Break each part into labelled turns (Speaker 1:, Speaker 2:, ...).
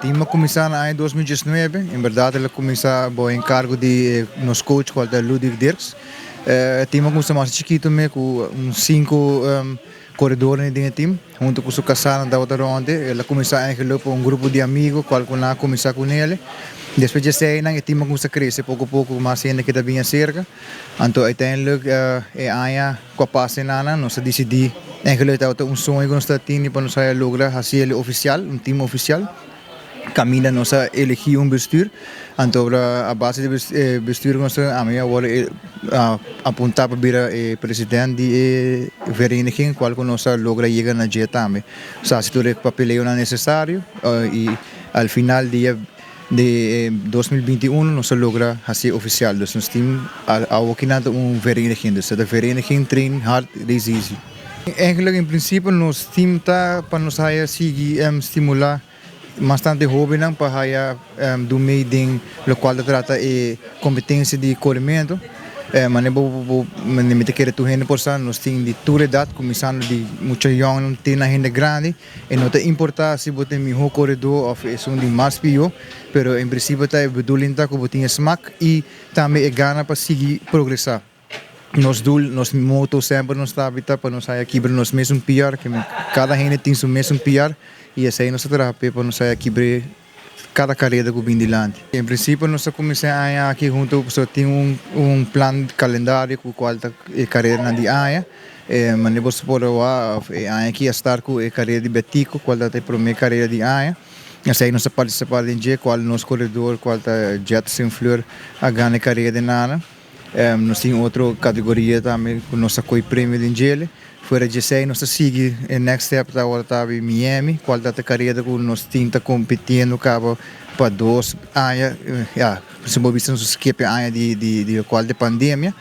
Speaker 1: Team a kuminsá na aña 2019. En bèrdat el a kuminsá bou enkargo di nos coach kual ta Ludwig Dirks. E team a kuminsá mas chikitu me ku un sinku koredornan den e team. Huntu ku su kasánan tabata rònt e. El a kuminsá eigenlijk pa un grupo di amigu kual ku nan a kuminsá ku nele. Despues di eseinan e team a kuminsá krese poko poko mas hende ke ta bin aserka. Anto uiteindelijk e aña ku a pasa enanan nos a disidí eigenlijk tabata un soño ku nos ta tini pa nos haya logra hasi el ofisial, un team ofisial. Kaminda nos a elegí un bestuur, anto a base di e bestuur ku nos ta ami a wòrdu apuntá pa bira e president di e vereniging kual ku nos a logra yega na dje tambe. Nos a hasi tur e papeleonan nesesario i al final di e di 2021 nos a logra hasi ofisial. Dus nos tin awokinan ta un vereniging, dus ta Vereniging Train Hard Race Easy. Eigenlijk en prinsipio nos team ta pa nos haya sigui stimulá mas tantu e hóbennan pa haya dun mei den lokual ta trata e kompetensia di korementu. Manera bo bo mi ta kere tur hende por sa nos tin di tur edat kuminsando di mucha yòngnan te na hende grandi. E no ta importá si bo ta e mihó koredó òf esun di mas pió, pero en prinsipio ta e bedoeling ta ku bo tin e smak i tambe e gana pa sigui progresá. Nos doel, nos moto semper nos ta habita pa nos haya kibra nos mesun PR, ke men kada hende tin su mesun PR i esei nos ta traha p'e pa nos haya kibr'e kada kareda ku bin dilanti. En prinsipio nos ta kuminsá e aña aki huntu pasobra tin un un plan kalendario ku kual ta e karedanan di aña. Manera bo por a wak e aña aki a start ku e kareda di Betico kual ta e promé kareda di aña. Esei nos a partisipá den dje kual nos koredor kual ta Jetson Fleur a gana e kareda den nana. Nos tin otro categoria tambe cu nos a coy premio den djele. Fuera djesey nos ta sigui e next step ta awor ta abi Miami cual ta ta careda cu nos tin ta compitiendo caba pa dos aña ya si bo bisa nos a skip e aña di di di locual di pandemia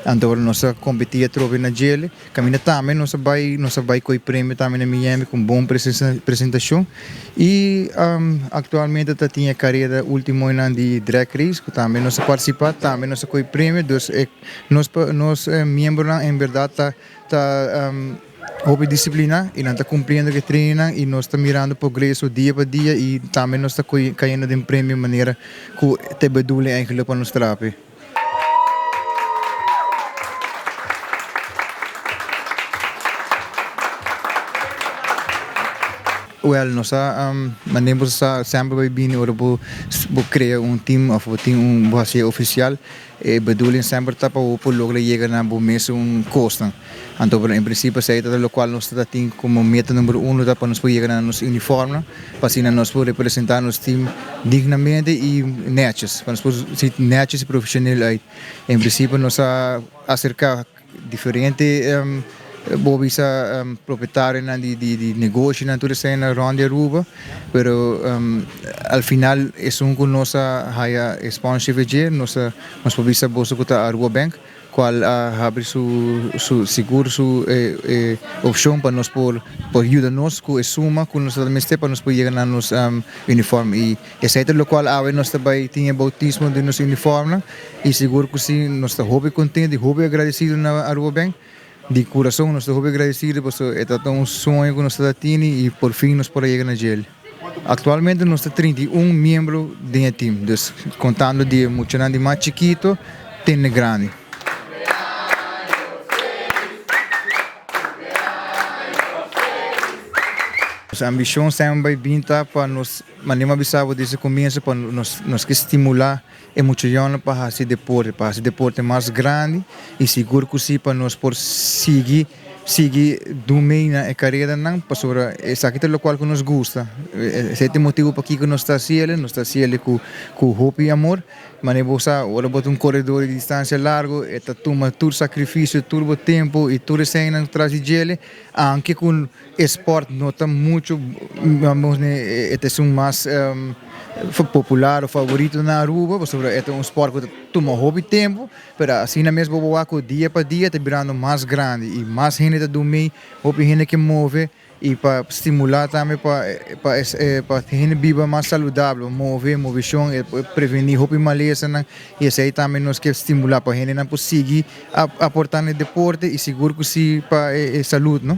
Speaker 1: anto awor nos a competi atrobe na djele. Caminda tambe nos a bay nos a bay coy premio tambe na Miami cu un bon presentacion y actualmente ta tin e careda ultimo nan di drag race cu tambe nos a participa tambe nos a coy premio dus e nos nos miembronan en berdad ta ta hopi disciplina y nan ta cumpliendo cu e trainingnan y nos ta mirando progreso dia pa dia y tambe nos ta cayendo den premio manera cu ta e bedoeling eigenlijk pa nos traha p'e. Wel, nos a manera bo sa semper bai bini ora bo bo crea un team of bo tin un bo hacié oficial e bedoeling semper ta pa bo por logra yega na bo mesun cosnan. Anto pero en principio esey ta locual nos ta tin como meta numero uno ta pa nos por yega na nos uniformnan pa asina nos por representa nos team dignamente y netjes, pa nos por si netjes y profesional uit. En principio nos a acerca diferente bo bisa propietarionan di di negoshinan tur esei rond di Aruba pero al final esun cu nos a haya e sponsorship e dje nos a nos por bisa boso cu ta Aruba Bank cual a habri su su sigur su e opcion pa nos por por yuda nos cu e suma cu nos ta mester pa nos por yega na nos uniform y Esei ta lokual awe nos ta bai tin e boutismo di nos uniformnan i sigur ku si nos ta hopi kontentu i hopi agradesido na Aruba Bank. Di kurason nos ta hopi agradesido pasobra e tabata un soño ku nos tabata tini i por fin nos por a yega na djel. Aktualmente nos ta 31 miembro den e tim, dus kontando di e muchanan di mas chikito te na grandi. Nos ambishon semper bai bin ta pa nos Manera mi a bisa bo desde comienzo pa nos nos ke stimula e mucha yònnan pa hasi deporte, pa hasi deporte mas grandi y sigur cu si pa nos por sigui sigui dun mei na e careranan pasobra esaki ta locual cu nos gusta. Esey ta e motibo pakico nos ta haci el'e, nos ta haci el'e cu cu hopi amor. Manera bo sa ora bo ta un coredor di distancia largo e ta tuma tur sacrificio, tur bo tempo y tur eseynan tras di djele aunke cu E sport no ta mucho, vamos e ta esun mas popular o favorito na Aruba, pasobra e ta un sport cu ta tuma hopi tempo, pero asina mes bo por wak cu dia pa dia ta birando mas grandi y mas hende ta dumi, hopi hende ke move y pa stimula tambe pa pa hende biba mas saludabel, move, movecion, e por preveni hopi malesanan y esey tambe nos ke stimula pa hendenan por sigui aporta na e deporte y sigur cu si pa e salud, no.